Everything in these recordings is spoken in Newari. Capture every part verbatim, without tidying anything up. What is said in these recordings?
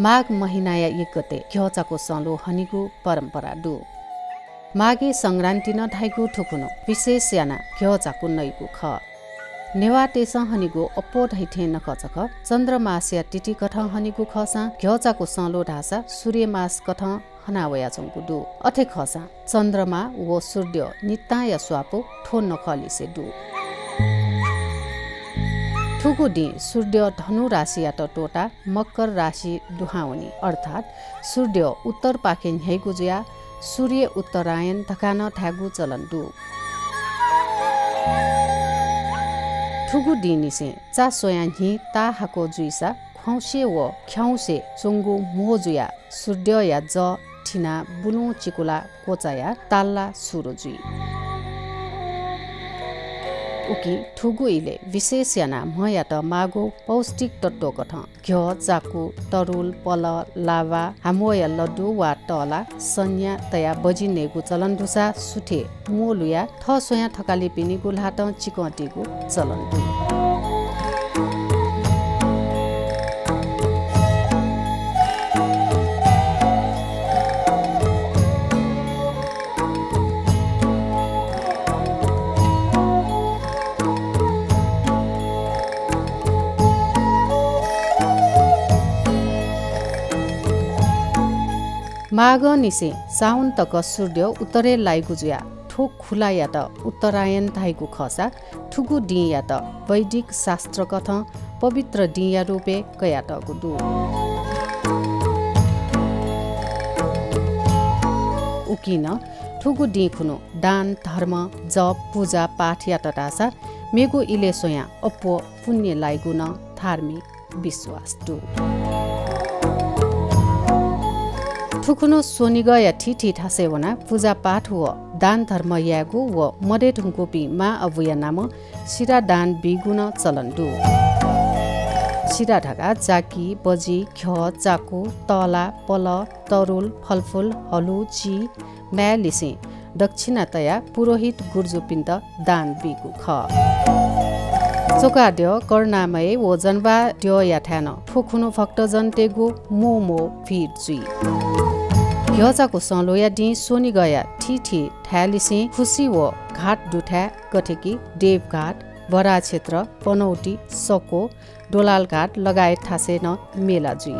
माघ महिनाया एक गते घ्यःचाकु सँल्वः हनेगु परम्परा दु। माघे संक्रान्ति नं धाइगु थुकुन्हु विशेष यानाः घ्यःचाकु नइगु खः। नेवाःतय्‌सं हनेगु अप्वः धइथें नखःचखः चन्द्रमासया तिथिकथं हनेगु खःसां घ्यःचाकु सँल्वः धाःसा सूर्यमासकथं हना वयाच्वंगु दु। अथे खःसां चन्द्रमा व सूर्य नितांया स्वापू थ्व नखःलिसे दु। थुगु दिं सूर्य धनु राशियात त्वःताः मकर राशि दुहां वनी, अर्थात् सूर्य उत्तरपाखे न्ह्याइगु जुयाः सूर्य उत्तरायण धकाः नं धायेगु चलन दु। थुगु दिंनिसें चा स्वयां न्हि ताःहाकः जुइसा ख्वाउँसे व ख्याउँसे च्वंगु म्हो जुयाः सूर्यया जः थिनाः बुलुं चिकुला क्वचायाः ताल्ला सुरु जुइ। उकिं थुगु इलय् विशेष यानाः म्हयात माःगु पौष्टिक तत्वकथं घ्यः, चाकु, तरुल, पलः, लावा, हाम्वःया लड्डु वा तःला, सन्या तयाः बजि नयेगु चलन दुसा सुथय् म्वः लुयाः थः स्वयां थकालिपिनिगु ल्हातं चिकं तीगु चलन दु। माघंनिसें साउन तक सूर्य उत्तरय् लाइगु जुयाः थ्व खुलायात उत्तरायण धाइगु खःसा थुगु दिंयात वैदिक शास्त्रकथं पवित्र दिंया रूपय् कयातःगु दु। उकिं नं थुगु दिं खुन्हु दान, धर्म, जप, पुजा, पाठ यात धाःसा मेगु इलय् स्वयां अप्वः पुण्य लाइगु नं धार्मिक विश्वास दु। थुकुन्हु स्वनिगःया थीथी थासय् वनाः पुजापाठ व दान धर्म यायेगु व मदये धुंकूपिं मां अबुया नामं सिरा दान बीगु नं चलन दु। सिरा धकाः जाकि, बजि, घ्यः, चाकु, तःला, पलः, तरुल, फलफुल, हलु, ची, माय्‌लिसें दक्षिणा तयाः पुरोहित गुर्जुपिन्त दान बीगु खः। चोकाद्यः, करुणामय व जनबाद्यःयाथाय् नं थ्व खुन्हु भक्तजनतय्‌गु मोमो भिड जुइ। घ्यःचाकु सँल्वःया दिं स्वनिगःया थीथी थाय्‌लिसें खुसि व घाट दुथाय्, गथे कि देवघाट, बराक्षेत्र, पनौती, सको, दोलालघाट लगायत थासय् नं मेला जुइ।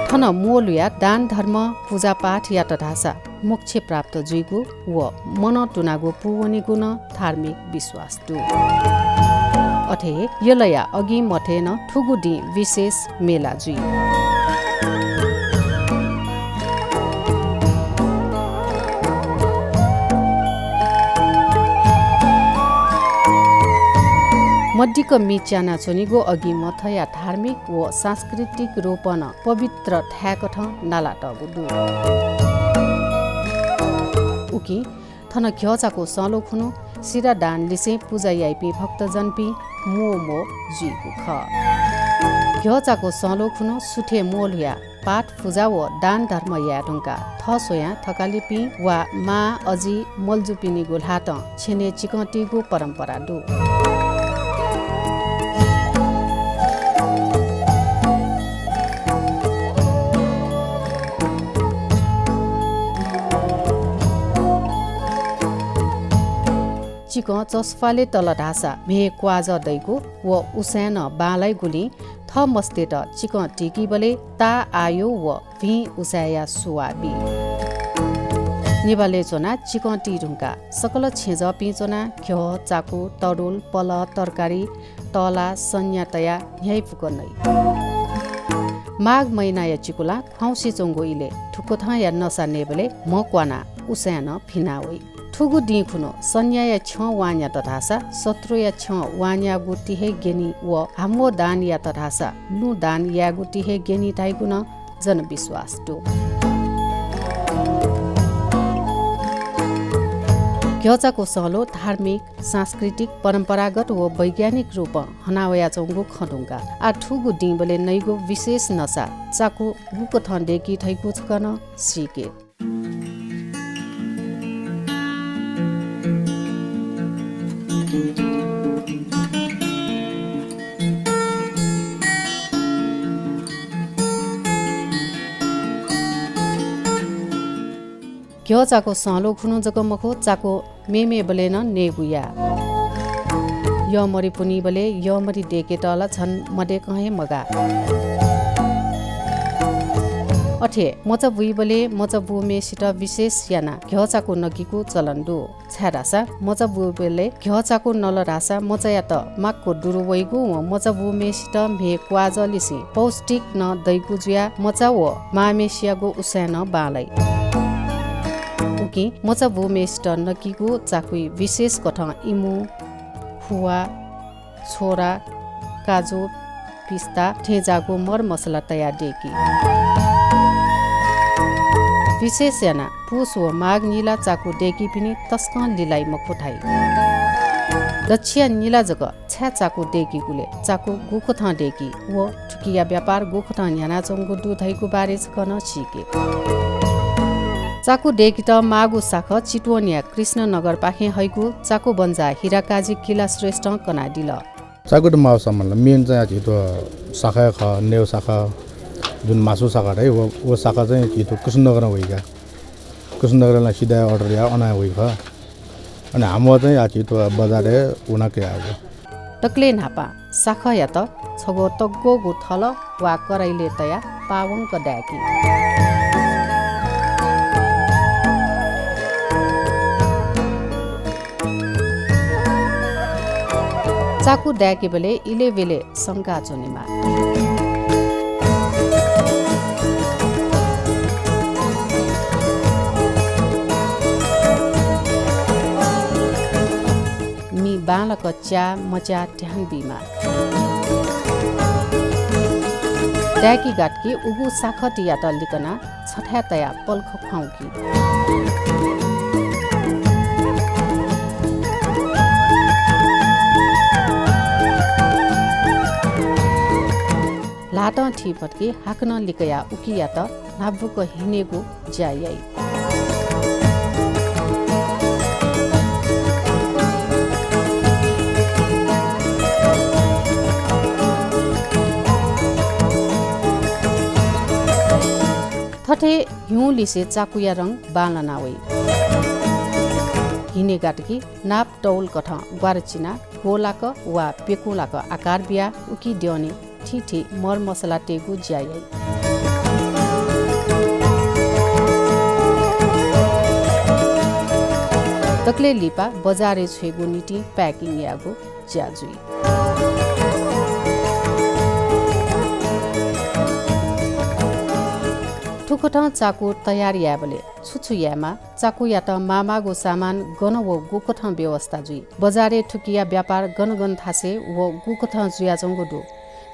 थन म्वःलुयाः दान धर्म पुजापाठ यात धाःसा मोक्ष प्राप्त जुइगु व मनं तुनागु पूवनीगु नं धार्मिक विश्वास दु। अथे हे यलया अगिं मथय् नं थुगु दिं विशेष मेला जुइ। मदिक्क मि च्यानाच्वनीगु अगिं मथया धार्मिक व सांस्कृतिक रूपं नं पवित्र थाय्‌कथं नालातःगु दु। उकिं थन घ्यःचाकु सँल्वः खुन्हु सिरा दानलिसें पुजा याइपिं भक्तजनपिं मोमो जुइगु खः। घ्यःचाकु सँल्वः खुन्हु सुथय् म्वःलुयाः पाठ पुजा व दान धर्म याये धुंकाः थः स्वयां थकालिपिं वा मां अजि मल्जुपिनिगु ल्हातं छेनय् चिकं तीगु परम्परा दु। चिकं चसपालय् तल धाःसा म्हे क्वाजः दइगु व उसाँय् नं बांलाइगुलिं थः मस्तय्त चिकं तीकीबलय् ताः आयु व भिं उसाँय्‌या सुवाः बी। निभालय् च्वनाः चिकं ती धुंकाः सकल छेँजःपिं च्वनाः घ्यः, चाकु, तरुल, पलः, तरकारी, तःला, सन्या तयाः न्ह्याइपुक नइ। माघ महिनाया चिकुलां ख्वाउँसे च्वंगु इलय् थुकथंया नसा नयेबलय् म्ह क्वानाः उसाँय् नं भिना वइ। थुगु दिं खुन्हु सन्याया छ्यं वांन्यात धाःसा शत्रुया छ्यं वांन्यागु ति हे ग्यनी व हाम्वः दान यात धाःसा लुँ दान यायेगु ति हे ग्यनी धाइगु नं जनविश्वास दु। घ्यःचाकु सँल्वः धार्मिक, सांस्कृतिक, परम्परागत व वैज्ञानिक रूपं हना वयाच्वंगु खँ धुंकाः आः थुगु दिंबलय् नइगु विशेष नसा चाकु गुकथं दय्‌की धइगु छकः नं सीके। घ्यः चाकु संलु खुन्हु जक मखु, चाकु मेमेबलय् नं नयेगु याः। यःमरि पुन्हिबलय् यःमरि दय्केत ला झन मदय्कं हे मगाः। अथे मचा बुइबलय् मचा बूम्हय्सित विशेष यानाः घ्यः चाकु नकिगु चलन दु। छाय्धाःसा मचा बुइबलय् घ्यः चाकु नल धाःसा मचायात माक्व दुरु वइगु व मचा बूम्हय्सित म्हय् क्वाःजःलिसें पौष्टिक नं दइगु जुयाः मचा व मांम्हय्सियागु उसाँय् नं बांलाइ। उकिं मचा बूम्हय्सित नकिगु चाकुइ विशेष कथं इमू, हुवा, छोरा, काजु, पिस्ता थें जाःगु मरमसला तयाः दय्की। विशेष यानाः पुस व माघ निला चाकु दय्कीपिनि तसकं लिलाइ मखु धाइ। दच्छिया निला जक छाय् चाकु दय्कीगुलय् चाकु गुकथं दय्की व थुकिया व्यापार गुकथं न्ह्यानाच्वंगु दु धइगु बारे छकः नं सीके। चाकु दय्केत माःगु साखः चितवनया कृष्णनगरपाखें हइगु चाकु बंजाः हिराकाजी किला श्रेष्ठं कनादिल। चाकु त माःगु सामान ला main चाहिँ आः झी थ्व साखः हे खः, नेव साखः, जुन मासु साखः धाइ, व, व साखः चाहिँ झी थ्व कृष्णनगरं वइगु। कृष्णनगरं ला सिधा order याः अनं हे वइ खः। अनि हाम्वः चाहिँ आः झी थ्व बजारय् वनाः कयागु। दकलय् न्हापां साखःयात छगू तग्वःगु थल वा कराइलय् तयाः पावंक दाय्की। चाकु दाय्केबलय् इलय्ब्यलय् संका च्वनेमाः। मि बांलाक च्याः मच्याः ध्यान बीमाः। दाय्की गातकी उगु साखःतियात लिकनाः छथाय् तयाः पलख ख्वाउँकी। ल्हातं थी फतकि हाकनं लिकयाः उकियात न्हापांगु हिनेगु ज्या याइ। थथे ह्युंलिसे चाकुया रंग बांलाना वइ। हिने गातकी नाप तौल कथं ग्वाराचिना गोलाक वा पेकुंलाक आकार बियाः उकी द्यःने थीथी मरमसला तयेगु ज्या याइ। दकलय् लिपा बजारय् छ्वयेगु निंतिं packing यायेगु ज्या जुइ। थुकथं चाकु तयार यायेबलय् छु छु यायेमाः, चाकुयात माःमाःगु सामान गन व गुकथं व्यवस्था जुइ, बजारय् थुकिया व्यापार गन गन थासय् व गुकथं जुयाच्वंगु दु,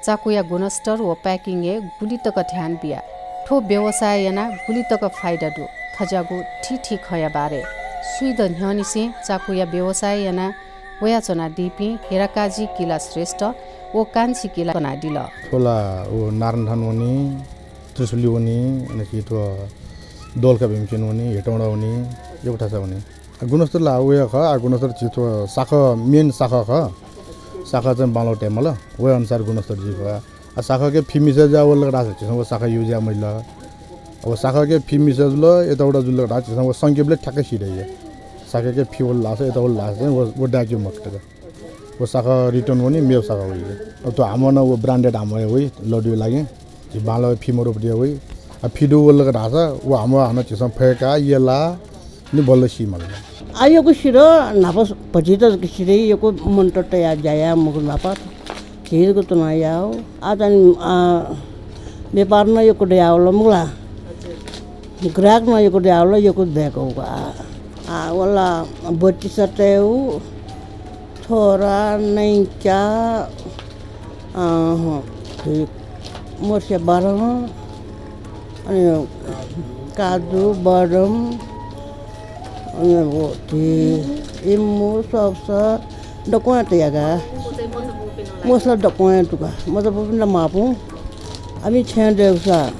चाकुया गुणस्तर व packing-य् गुलि तक ध्यान बिया, थ्व व्यवसाय यानाः गुलि तक फाइदा दु, थज्याःगु थीथी खँया बारे स्वीदँ न्ह्यःनिसें चाकुया व्यवसाय यानाः वयाच्वनादीपिं हिराकाजी किला श्रेष्ठ व कान्छी किला कनादिल। थ्व ला व नारायणथान वनी, त्रिशुली वनी, अनंलि थ्व दोलखा भीमसेन वनी, हेटौंडा वनी, यक्व थासय् वनी। आ, गुणस्तर ला वया खः, आ, गुणस्तर झी थ्व साखः, main साखः खः। साखः चाहिँ बांलाक तयेमाल, वया अनुसार गुणस्तर जुइ खः। आ, साखःके फि मिसा जुया वल धाःसा झीसं व साखः use याये मजिल। अब साखःके फि मिसा जुल, यताउता जुल धाःसा झीसं व संकेबलय् ठ्याक्क सी दइ। साखःके फि वल धाःसा, यता वल धाःसा चाहिँ व, व दाय्के मखुत का। व साखः return वनी, मेव साखः वइ। अब थ्व हाम्वः नं व branded हाम्वः हे वइ, लड्डुया लागि। झी बांलाक फि मदुगु पति हे वइ। आ, फि दुगु वल धाःसा व हाम्वः हानं झीसं फय्काः यलाः नि बल्ल सी माल। आ, यक्व सिधः न्हापा भतिचा जक सिधः यक्व मनूत तयाः ज्या याये मखु न्हापा। झी जक च्वनाः याः। आ, चाहिँ, आ, व्यापार नं यक्व दयावल मखु ला। ग्राहक नं यक्व दयावल, यक्व दय्कूगु आ। आ, वल बत्तीस तयेगु, थोरा, नैंच्या, अ, हँ, थुइ, मरमसला, अनि काजु, बदाम, अनि व थुइ, इमू, सब्स, दक्वं तयाः का। मसला दक्वं हे दु का। मचा बूपिन्त माःपुं। आमि छेँ दय्कूसा,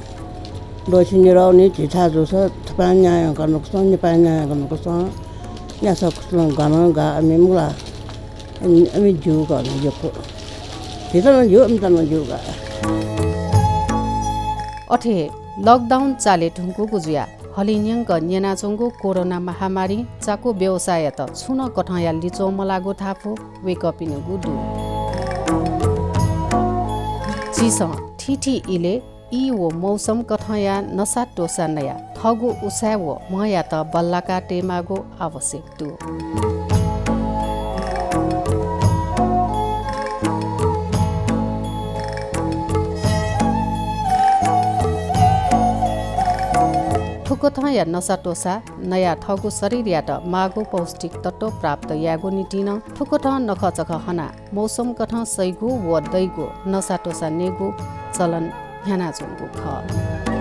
द्वःछि निदँ नि झीथाय् जूसा, थपाय् न्यायेक नुगः सँ, नेपाय् न्यायेक नुगः सँ, न्यासा खुसलं गानं गा आमि मखु ला। आमि, आमि ज्यू का यक्व। झीत नं ज्यू, आमित नं ज्यू का। अथे हे lockdown चाले धुंकूगु जुयाः हलिंन्यंक न्यनाच्वंगु कोरोना महामारीं चाकु व्यवसाययात छुं नं कथंया लिच्वः मलाःगु धापू वय्कःपिनिगु दु। झीसं थीथी इलय् ई व मौसम कथंया नसात्वँसा नयाः थःगु उसाँय् व म्ह्यात बल्लाका तयेमाःगु आवश्यक दु। थुकथंया नसात्वँसा नयाः थःगु शरीरयात माःगु पौष्टिक तत्व प्राप्त यायेगु निंतिं नं थुकथं नखःचखः हनाः मौसम कथं सइगु व दइगु नसात्वँसा नयेगु चलन न्ह्यानाच्वंगु खः।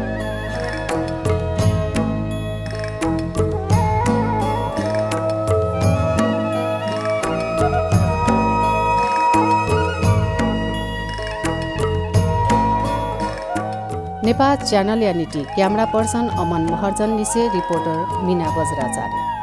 नेपाः च्यानलया निंतिं camera person अमन महर्जन लिसे reporter मिना वज्राचार्य।